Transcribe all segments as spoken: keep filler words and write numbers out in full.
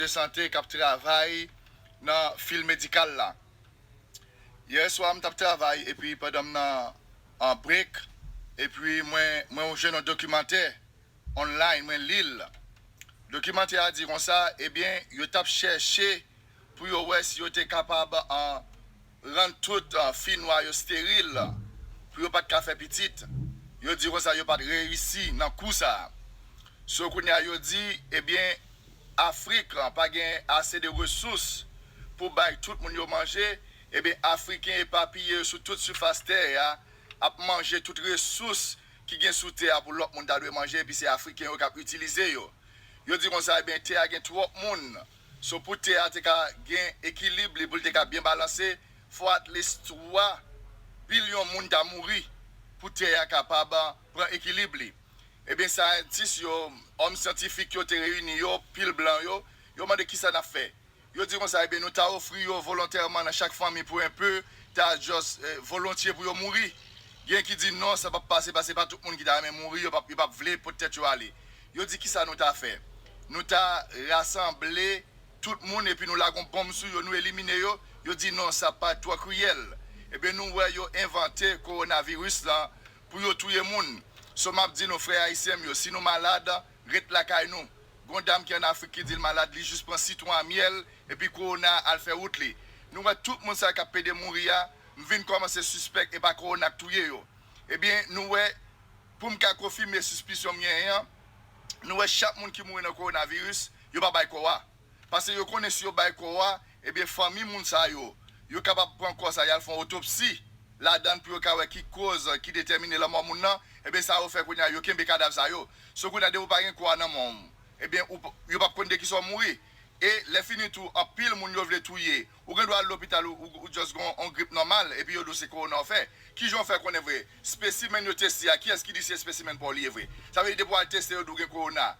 de sante k ap travay nan fil medikal la. Yè swa, m t ap travay, epi pandan m nan an break, epi mwen, mwen jwenn yon dokimantè online, mwen li l. Dokimantè a di konsa, ebyen, yo t ap chèche pou yo wè si yo te kapab, an, rann tout, an, fi nwa yo esteril, pou yo pa t ka fè pitit. Yo di konsa, yo pa t reyisi nan kou sa a. So, kounye a, yo di, ebyen, Afrik, an, pa gen ase de resous pou bay tout moun yo manje, ebyen, Afriken epapiye sou tout sifas tè a ap manje tout resous ki gen sou tè a pou lòt moun ta dwe manje, epi se Afriken yo k ap itilize yo. Yo di konsa, ebyen, tè a gen twòp moun. So, pou tè a te ka gen ekilib li, pou l te ka byen balanse, fò at least twa bilyon moun ta mouri pou tè a kapab pran ekilib li. Ebyen, syantis yo, òm syantifik yo te reyini yo, pil blan yo, yo mande kisa n ap fè. Yo di konsa, ebyen, nou ta ofri yo volontèman nan chak fanmi pou enpe, ta just, eh, volontye pou yo mouri. Gen ki di non, sa p ap pase, paske pa tout moun ki ta renmen mouri, yo p ap, yo p ap vle pot tèt yo ale. Yo di kisa nou ta fè. Nou ta rasanble tout moun epi nou lage yon bonm sou yo, nou elimine yo. Yo di non, sa pa twò kriyèl. Ebyen, nou wè yo envante kowonaviris lan pou yo touye moun. So, m ap di nou, frè ayisyen m yo, si nou malad, ret lakay nou. Gon dam ki ann Afrik ki di l malad, li jis pran sitwon a myèl, epi kowona al fè wout li. Nou wè tout moun sa k ap pede mouri a, m vin kòmanse sispèk e pa kowona k touye yo. Ebyen, nou wè, pou m ka konfime sispisyon m genyen an, nou wè chak moun ki mouri nan kowonaviris, yo pa bay kò a. Paske yo konnen si yo bay kò a, ebyen, fanmi moun sa yo, yo kapab pran kò sa, y al fè yon otopsi ladan l pou yo ka wè ki koz ki detèmine lanmò moun nan, ebyen, sa yo fè kounye a, yo kenbe kadav sa yo. So, kounye a, depi w pa gen kò a nan men w, ebyen, ou p-, yo p ap konn de kisa w mouri. E lè fini tou, anpil moun yo vle touye. Ou gen dwa al lopital, ou, ou, ou just gen yon grip nòmal, epi yo di w se kowona w fè. Kijan w fè konnen vre? Spesimèn yo teste a, kiyès ki di se spesimèn pa w li ye vre? Sa vle di depi w al teste, yo di w gen kowona.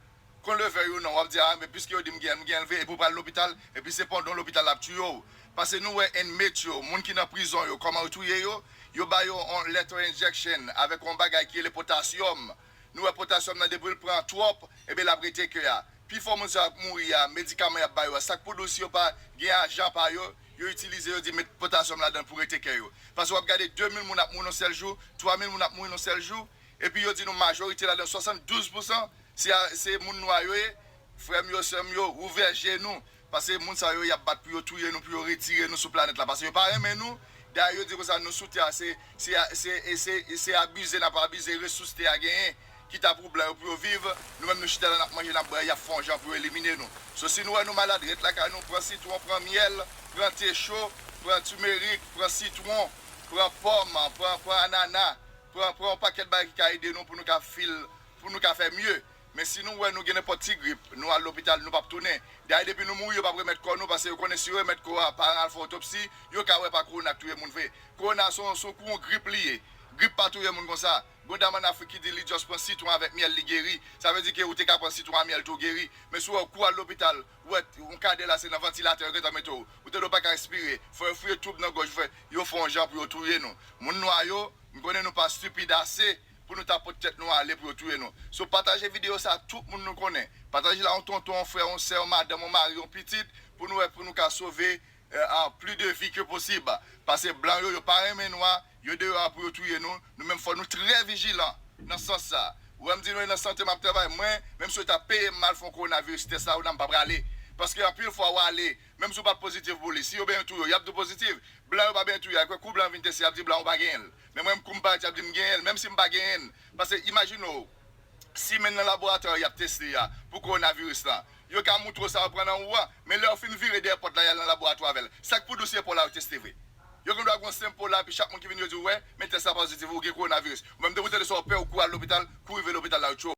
Kon leve yo non, w ap di, a, men piske yo di m gen, m gen vre, epi w pral lopital, epi se pandan w lopital l ap tiye w. Paske nou wè inmate yo, moun ki nan prizon yo, kòman yo touye yo, yo ba yo yon lethal injection avèk yon bagay ki rele potasyòm. Nou wè potasyòm nan depi l pran twòp, ebyen l ap rete kè a. Pifò moun sa yo ap mouri a, medikaman y ap ba yo a, sa k pou di w si yo pa gen ajan pa yo, yo itilize, yo di met potasyòm ladan l pou rete kè yo. Paske w ap gade de mil moun ap mouri nan sèl jou, twa mil moun ap mouri nan sèl jou, epi yo di nou majorite ladan, swasanndouz pousan, se a, se moun nwa yo ye. Frè m yo, sè m yo, ouvè je nou. Paske moun sa yo, y ap bat pou yo touye nou, pou yo retire nou sou planèt la. Paske yo pa renmen nou. Dayè, yo di konsa, nou sou tè a, se, se, se, se, se abize n ap abize resous tè a genyen, ki ta pou blan yo pou yo viv. Nou menm, nou chita la, n ap manje, n ap bwè, y ap fè yon jan pou yo elimine nou. So, si nou wè nou malad, ret lakay nou, pran sitwon, pran myèl, pran te cho, pran timerik, pran sitwon, pran pòm, pran, pran anana, pran, pran yon pakèt bagay ki ka ede nou pou nou ka fil, pou nou ka fè mye. Men si nou wè nou gen nenpòt ti grip, nou al lopital, nou p ap tounen. Dayè, depi nou mouri, yo p ap remèt kò nou, paske yo konnen si yo remèt kò a, paran al fè otopsi, yo ka wè pa kowona k touye moun vre. Kowona se yon, se yon kou yon grip li ye. Grip pa touye moun konsa. Gon dam ann Afrik ki di li just pran sitwon avèk myèl, li geri. Sa vle di ke ou te ka pran sitwon a myèl tou, geri. Men si w wè kou al lopital, ou wè yon kadè la, se nan vantilatè yo gentan mete w. Ou tande w pa ka respire. Fò yo fouye twoub nan gòj, fè, yo fè yon jan pou yo touye nou. Moun nwa yo, m konnen nou pa stipid ase pou nou ta pot tèt nou ale pou yo touye nou. So, pataje videyo sa a tout moun nou konnen. Pataje l a yon tonton, yon frè, yon sè, yon madanm, yon mari, yon pitit, pou nou wè, pou nou ka sove, eh, ah, plis de vi ke posib. Paske blan yo, yo pa renmen nwa, yo deyò a pou yo touye nou. Nou menm, fò nou trè vijilan nan sans sa. Ou wè m di nou, e nan sante m ap travay. Mwen, menm si yo ta peye m, m al fè yon kowonaviris tès la, ou nan m pa prale. Paske anpil fwa w ale, menm si w pa t pozitif pou li, si yo benyen touye w, y ap di w pozitif. Blan yo pa benyen touye, akwè kou blan vin teste, y ap di blan ou pa genyen l. Men mwen, kou m parèt, y ap di m genyen l, menm si m pa genyen l. Paske imajine w, simen nan laboratwa y ap teste a pou kowonaviris lan. Yo ka moutre w sa yo pran nan ou a, men lè yo fin vire dèyè pòt la, y al nan laboratwa avè l. Sa k pou di w se pa w la yo teste vre? Yo gen dwa gen yon senp pa w la, epi chak moun ki vin yo di w, wè, men tès la pozitif, ou gen kowonaviris. Ou menm depi w tande sa, w pè, ou kouri al lopital, kou rive lopital la, yo tchwe w.